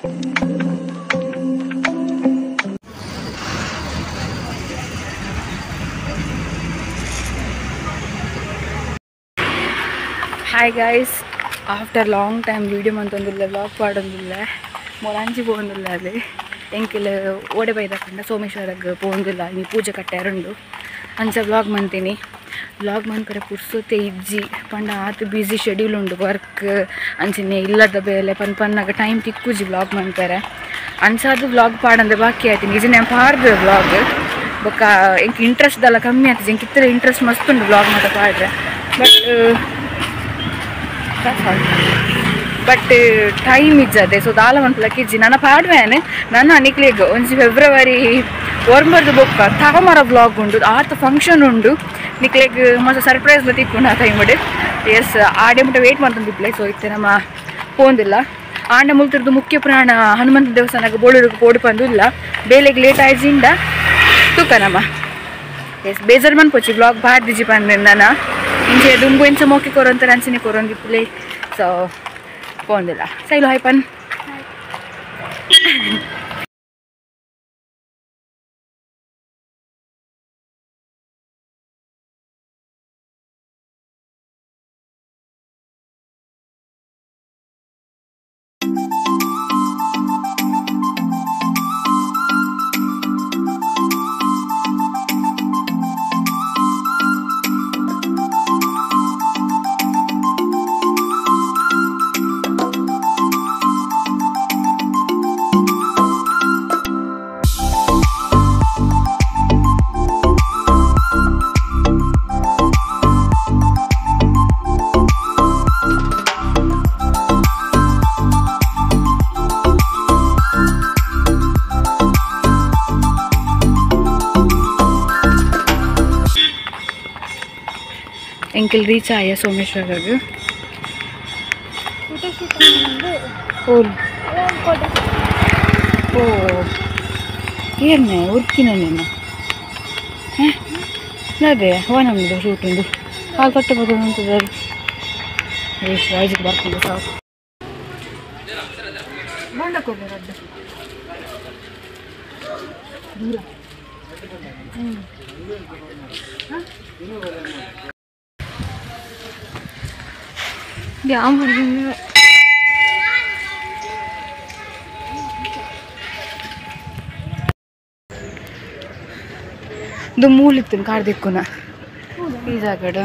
Hi guys, after long time video ಮಂತೊಂದಿಲ್ಲ vlog ಪಾಡೊಂದಿಲ್ಲ ಮೊಲಾಂಜಿ ಪೋವೊಂದಿಲ್ಲ ಅದು ಎಂಕಿಲ್ ಓಡೆ ಬೈದಕ್ಕಂಡ ಸೋಮೇಶ್ವರಗ್ ಪೋವೊಂದಿಲ್ಲ ಇನಿ ಪೂಜೆ ಕಟ್ಟಾರುಂಡು ಅಂಚ ವ್ಲಾಗ್ ಮಂತೀನಿ ವ್ಲಾಗ್ ಮನ್ಪರೆ ಪುರ್ಸೊತೆ ಇಜ್ಜಿ ಪಂಡ ಆತ್ ಬ್ಯುಸಿ ಶೆಡ್ಯೂಲ್ ಉಂಡು ವರ್ಕ್ ಅಂಚನೆ ಇಲ್ಲದ ಬೇಲೆ ಪನ್ ಪನ್ನಾಗ ಟೈಮ್ ತಿಕ್ಕುಜಿ ವ್ಲಾಗ್ ಮನ್ಪರೆ ಅಂಚಾದ ವ್ಲಾಗ್ ಪಾಡಂದೆ ಬಾಕಿ ಆಯ್ತು ನಿಜ ನಾನು ಪಾಡ್ದು ವ್ಲಾಗ್ ಬೊಕ್ಕ ಎಂಕ್ ಇಂಟ್ರೆಸ್ಟ್ ದಲ್ಲ ಕಮ್ಮಿ ಆಯ್ತು ಎಂಕ್ ಇತ್ತರ ಇಂಟ್ರೆಸ್ಟ್ ಮಸ್ತ್ ಉಂಡು ವ್ಲಾಗ್ ಮಾತ ಪಾಡ್ರೆ ಬಟ್ ಬಟ್ ಟೈಮ್ ಇಜ್ಜದೆ ಸೊ ದಾಲ ಮನ್ಪುಲಕ್ಕೆ ಇಜ್ಜಿ ನನ್ನ ಪಾಡ್ವೇನೆ ನನ್ನ ನಿಕ್ಲೆಗ್ ಒಂಜಿ ಫೆಬ್ರವರಿ ಒರ್ಂಬರ್ದು ಬೊಕ್ಕ ತಾಮರ ವ್ಲಾಗ್ ಉಂಡು ಆತ ಫಂಕ್ಷನ್ ಉಂಡು ನಿಕ್ಲೆಗ್ ಮಸ್ತ್ ಸರ್ಪ್ರೈಸ್ ತಿಕ್ಕೊಂಡು ಆ ಟೈಮ್ ಎಸ್ ಆಡೆ ಮುಟ್ಟ ವೇಟ್ ಮಾಡ್ತಂದಿಪ್ಲೆ ಸೊ ಇತ್ತೆ ನಮ್ಮ ಪೋಂದಿಲ್ಲ ಆಂಡ ಮುಲ್ತಿರ್ದು ಮುಖ್ಯ ಪ್ರಾಣ ಹನುಮಂತ ದೇವಸ್ಥಾನಕ್ಕೆ ಬೋಳೂರಿಗೆ ಪೋಡು ಪಂದು ಇಲ್ಲ ಬೇಲೆಗ್ ಲೇಟ್ ಆಯ್ಜಿಂದ ತೂಕ ನಮ್ಮ ಎಸ್ ಬೇಜಾರು ಮನ್ಪೊಚ್ಚಿ ವ್ಲಾಗ್ ಬಾರ್ದಿಜಿ ಪಂದ್ ನನ್ನ ಇಂಚೆ ದುಂಬು ಇಂಚ ಮೋಕಿ ಕೊರೊಂತ ಅಂಚನೆ ಕೊರೊಂದಿಪ್ಲೆ ಸೊ ಪೋಂದಿಲ್ಲ ಸೈಲು ಹಾಯ್ ಪನ್ ಎಂಕಿಲ್ ರೀಚ್ ಆಯ ಸೋಮೇಶ್ವರಗ್ ಓ ಏರ್ನೆ ಉರ್ಕಿನ ನೀನು ಅದೇ ಹೋ ನಮ್ಮದು ಶೂಟ್ ಉಂಡು ಹಾಲು ತೊಟ್ಟೆ ಬರೋದು ವಾಯ್ಸಿಗೆ ಬರ್ಕೊಂಡು ಸಾಕು ದೂರ ಇದು ಮೂಲಿತ್ತು ಕಾರ್ದಿಕ್ಕುನ ಈ ಜಾಗಡ್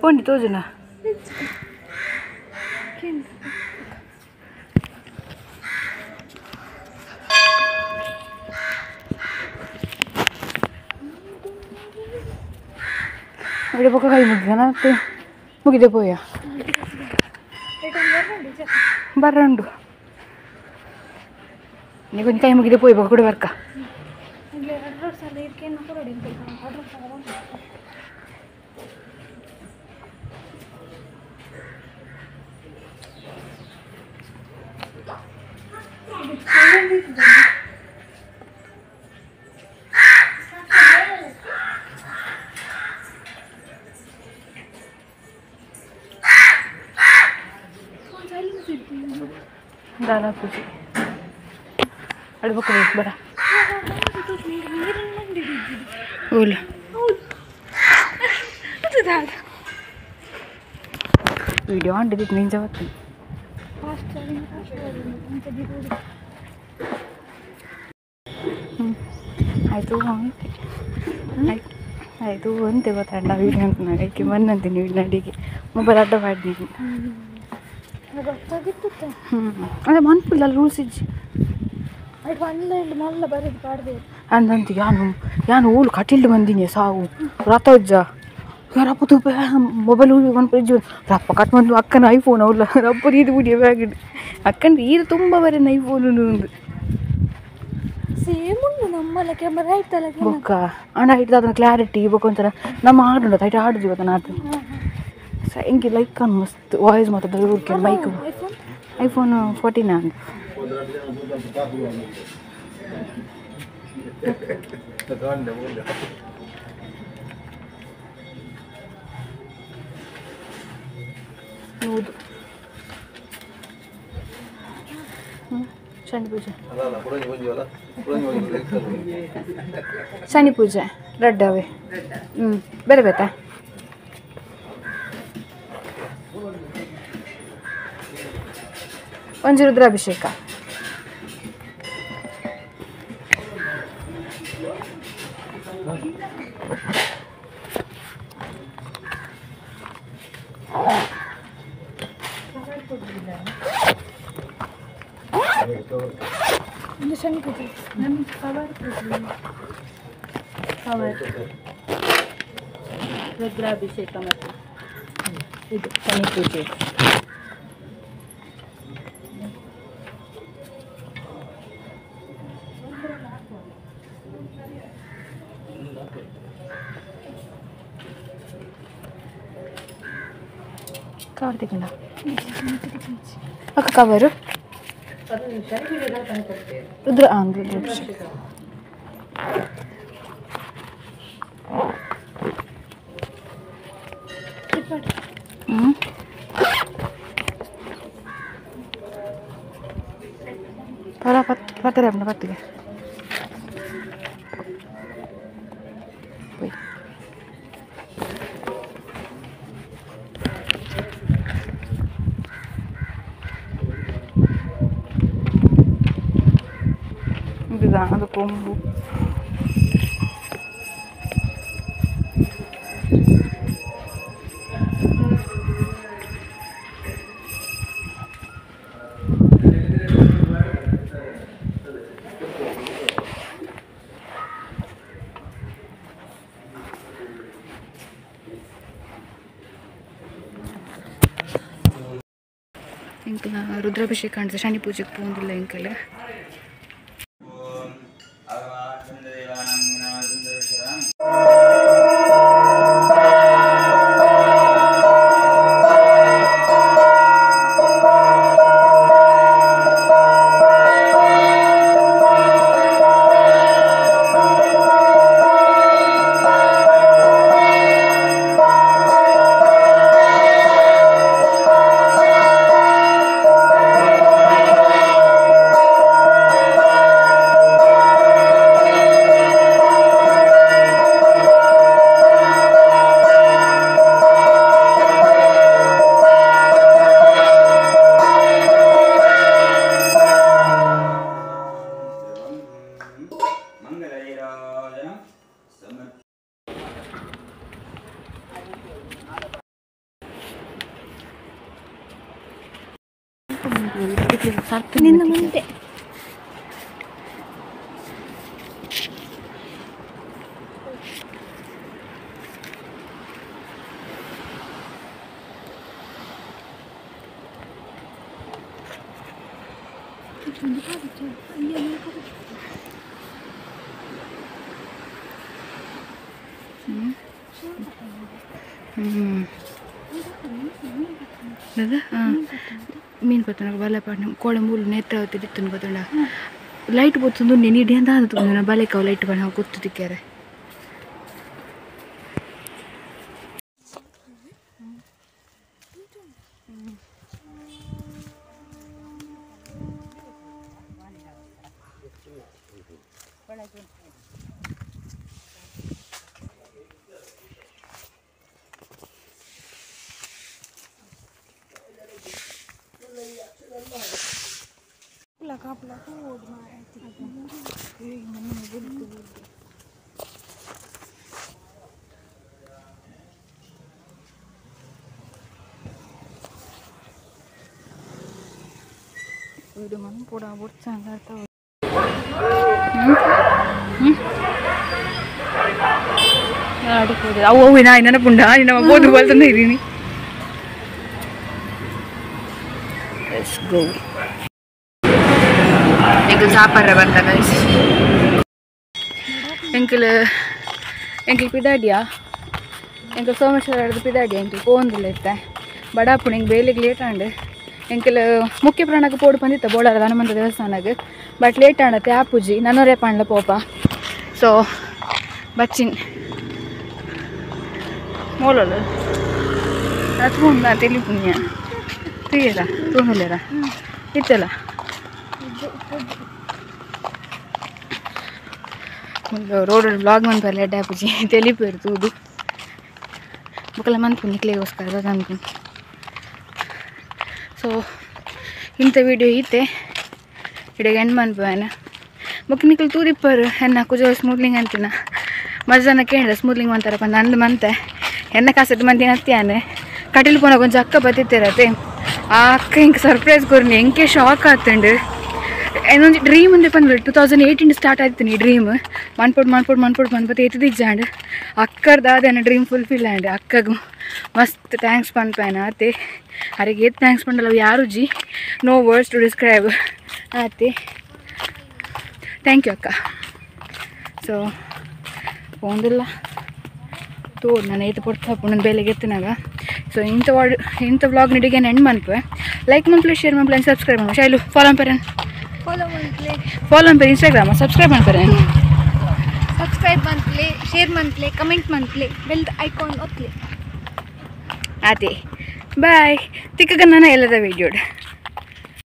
ಪೋಂಡಿ ತೋಜುನ അവിടെ ಬೊಕ್ಕ ಕೈ ಮುಗಿದನ ಮುಗಿದೆ ಪೋಯ ಬರ್ರಂಡು ನೀ ಕೈ ಮುಗಿದೆ ಪೋಯ್ ಬೊಕ್ಕ ಕೂಡ ಬರ್ಕ ದಾಲ ಪೂಜೆ ಅಡ್ಬೇಕು ಬರ ಓಲ ವಿಡಿಯೋ ಆನ್ ನೀನು ಜಾವತ್ತು ಆಯಿತು ಆಯಿತು ಅಂತೆ ಗೊತ್ತಂಡ ವೀಡಿಯೋ ಅಂತ ನಾಡಕ್ಕೆ ಬಂದಂತೀನಿ ನಡಿಗೆ ಮೊಬೈಲ್ ಅಡ್ಡ ಮಾಡಿ ಅಂದರೆ ಮನ್ಪುಲ್ಲ ರೂಲ್ಸ್ ಇಜ್ಜಿ ಅಂದಂತ ಯಾನು ಯಾನು ಓಲು ಕಟಿಲ್ಡು ಬಂದೀನಿ ಸಾವು ರಥಜ್ಜ ರಪ್ಪ ತುಪ್ಪ ಮೊಬೈಲ್ ಮನ್ಪು ಇಜ್ಜಿ ರಪ್ಪ ಕಟ್ ಬಂದು ಅಕ್ಕನ ಐಫೋನ್ ಅವಲ್ಲ ರಪ್ಪ ಇದು ಬಿಡಿ ಬ್ಯಾಗ್ ಅಕ್ಕನ ಇದು ತುಂಬ ಬರೀ ಐಫೋನ್ ಒಂದು ಸೇಮ್ ಉಂಟು ನಮ್ಮಲ್ಲ ಕ್ಯಾಮರಾ ಆಯ್ತಲ್ಲ ಬೊಕ್ಕ ಅಣ್ಣ ಹಿಡ್ದು ಅದನ್ನ ಕ್ಲಾರಿಟಿ ಬೊಕ್ಕ ಒಂಥರ ನಮ್ಮ ಹಾಡು ಉಂಟು ಐಟ್ ಹಾಡು ಇವತ್ತು ನಾತು ಎಂಕಿ ಲೈಕ್ ಅನ್ ಮಸ್ತ್ ವಾಯ್ಸ್ ಮಾತಾಡೋದು ಮೈಕ್ ಐಫೋನ್ 14 ಆಂಡ್ ಶನಿ ಪೂಜೆ ಶನಿ ಪೂಜೆ ರಡ್ಡವೆ ಬೇರೆ ಬೇತಾ ಒಂಜಿ ರುದ್ರಾಭಿಷೇಕ ರುದ್ರಾಭಿಷೇಕ ಮತ್ತು ಇದು ಶನಿ ಪೂಜೆ. ಕವರ್ ತಗೊಂಡ ಅಕ್ಕ ಕವರು ರುದ್ರ ರುದ್ರಾಭಿಷೇಕ ಪರ ಪತ್ತರ ಪತ್ತಿಗೆ ಅದು ಕೊಂಬು ಎಂಕಲ ರುದ್ರಾಭಿಷೇಕ ಅಂತ ಶನಿ ಪೂಜೆಗೆ ಪೋಂದಿಲ್ಲ ಎಂಕಲ. ನಿನ್ನ ಮುಂದೆ ಮೀನು ಪತ್ತನ ಬಲೆ ಪಾಡ್ನ ಕೋಳೆ ಮೂಲು ನೇತ್ರಾವತಿ ದಿತ್ತನು ಗೊತ್ತುಂಡ ಲೈಟ್ ಪೊತ್ತೊಂದು ನೆನಿಡಿ ಅಂತ ಅದು ಬಲೆಕಾವು ಲೈಟ್ ಬಣ್ಣ ಗೊತ್ತು ತಿಕ್ಕಾರೆ. ಅವು ಅವು ನೆನಪುಂಡ ನಮ್ಮ ಬೋದು ಬಲ್ತಂದ ಇದ್ದೀನಿ. Let's go. ಎಂಕಲ್ ಸಾಪಾರ ಬಂದ ಗೈಸ್. ಎಂಕಲ್ ಎಂಕಲ್ ಪಿದಾಡಿಯಾ ಎಂಕಲ್ ಸೋಮೇಶ್ವರ ಪಿದಾಡಿಯಾ ಎಂಕಲ್ ಪೋಂದಿಲ್ಲ ಇತ್ತೆ ಬಡಾಪುಣ ಹಿಂಗೆ ಬೇಲಿಗೆ ಲೇಟ್ ಆಂಡ್ ಎಂಕಲ್ ಮುಖ್ಯ ಪ್ರಾಣಕ್ಕೆ ಪೋಡು ಬಂದಿತ್ತ ಬೋಳಾರ ಹನುಮಂತ ದೇವಸ್ಥಾನಕ್ಕೆ ಬಟ್ ಲೇಟ್ ಆಣತ್ತೆ ಆಪುಜಿ ನನ್ನೊರೇ ಪಾಂಡ್ಲ ಪೋಪ ಸೊ ಬಚ್ಚಿನ್ ಮೋಲೋಲು ತೂಂದ ತೆಲಿ ಪುಣ್ಯ ತೀಯರ ತೂನುಲೇರ ಇತ್ತಲ್ಲ ರೋಡ್ ಬ್ಲಾಗ್ ಮನ್ಪರ ಲೇಟ್ ಆಪುಜಿ ತೆಲಿಪೇರು ತೂದು ಬೊಕಲ ಮನ್ಪು ನಿಕ್ಲೆಗೋಸ್ಕರ ಅನ್ಕೊಂಡು ಸೊ ಇಂಥ ವಿಡಿಯೋ ಇತ್ತೆ ಇಡಗೆ ಎಂಡ್ ಮನ್ಪುವೇನ ಬೊಕ್ಕ ನಿಕ್ಲು ತೂದಿಪ್ಪರು ಎನ್ನ ಕುಜ ಸ್ಮೂತ್ಲಿಂಗ್ ಅಂತಿನ ಮಜನ ಕೇಂದ್ರ ಸ್ಮೂತ್ಲಿಂಗ್ ಅಂತಾರಪ್ಪ ನಂದು ಮಂತೆ ಎನ್ನ ಕಾಸೆಟ್ ಮಂದಿನ ಹತ್ತಿಯಾನೆ ಕಟೀಲು ಪೋನಾಗ ಒಂಜಿ ಅಕ್ಕ ಬತ್ತಿತ್ತಿರತ್ತೆ ಆ ಅಕ್ಕ ಹಿಂಗೆ ಸರ್ಪ್ರೈಸ್ ಕೊರ್ನಿ ಎಂಕೆ ಶಾಕ್ ಆತಂಡು ಏನೊಂದು ಡ್ರೀಮ್ ಅಂದ್ರೆ ಪಂದ್ 2018 ಸ್ಟಾರ್ಟ್ ಆಯ್ತು ಈ ಡ್ರೀಮ್ ಮನ್ಪೊಡು ಮನ್ಪೊಡು ಮನ್ಪೊಡು ಮನ್ಪೊಡು ಎತ್ತಿದಿಜ್ಜಾಂಡ್ ಅಕ್ಕರ್ದಾದ ಎನ್ನ ಡ್ರೀಮ್ ಫುಲ್ಫಿಲ್ ಆಂಡ್ ಅಕ್ಕಗೂ ಮಸ್ತ್ thanks ಪನ್ಪೇನ ಆತೆ ಅರೆಗೆ ಏತ್ thanks ಪಂಡಲ್ಲ ಯಾರು G no words to describe ಆತೆ thank you ಅಕ್ಕ. ಸೊ ಒಂದಿಲ್ಲ ತೋಡ್ ನಾನು ಏತು ಪೊರ್ತು ನನ್ನ ಬೇಲೆಗೆ ಎತ್ತಿನಾಗ. ಸೊ ಇಂಥ ವಾರ್ಡ್ ಇಂಥ ವ್ಲಾಗ್ ನಿಡಿಗೆ ಎಂಡ್ ಮನ್ಪೆ ಲೈಕ್ ಮನ್ಪ್ಲೆ ಶೇರ್ ಮನ್ಪ್ಲೆ ಸಬ್ಸ್ಕ್ರೈಬ್ ಮನ್ಪೆ ಶೈಲು ಫಾಲೋ ಅನ್ಪೇರನ್ ಫಾಲೋ ಅನ್ಪೇರೆ ಇನ್ಸ್ಟಾಗ್ರಾಮ್ ಸಬ್ಸ್ಕ್ರೈಬ್ ಅನ್ಪೇರೆ ಸಬ್ಸ್ಕ್ರೈಬ್ ಮನ್ಪ್ಲೆ ಶೇರ್ ಮನ್ಪ್ಲೆ ಕಮೆಂಟ್ ಮನ್ಪ್ಲೆ ಬೆಲ್ ಐಕಾನ್ ಒತ್ಲೆ ಅದೇ ಬಾಯ್ ತಿಕ್ಕಗ ನಾನು ಎಲ್ಲದ ವೀಡಿಯೋಡ್.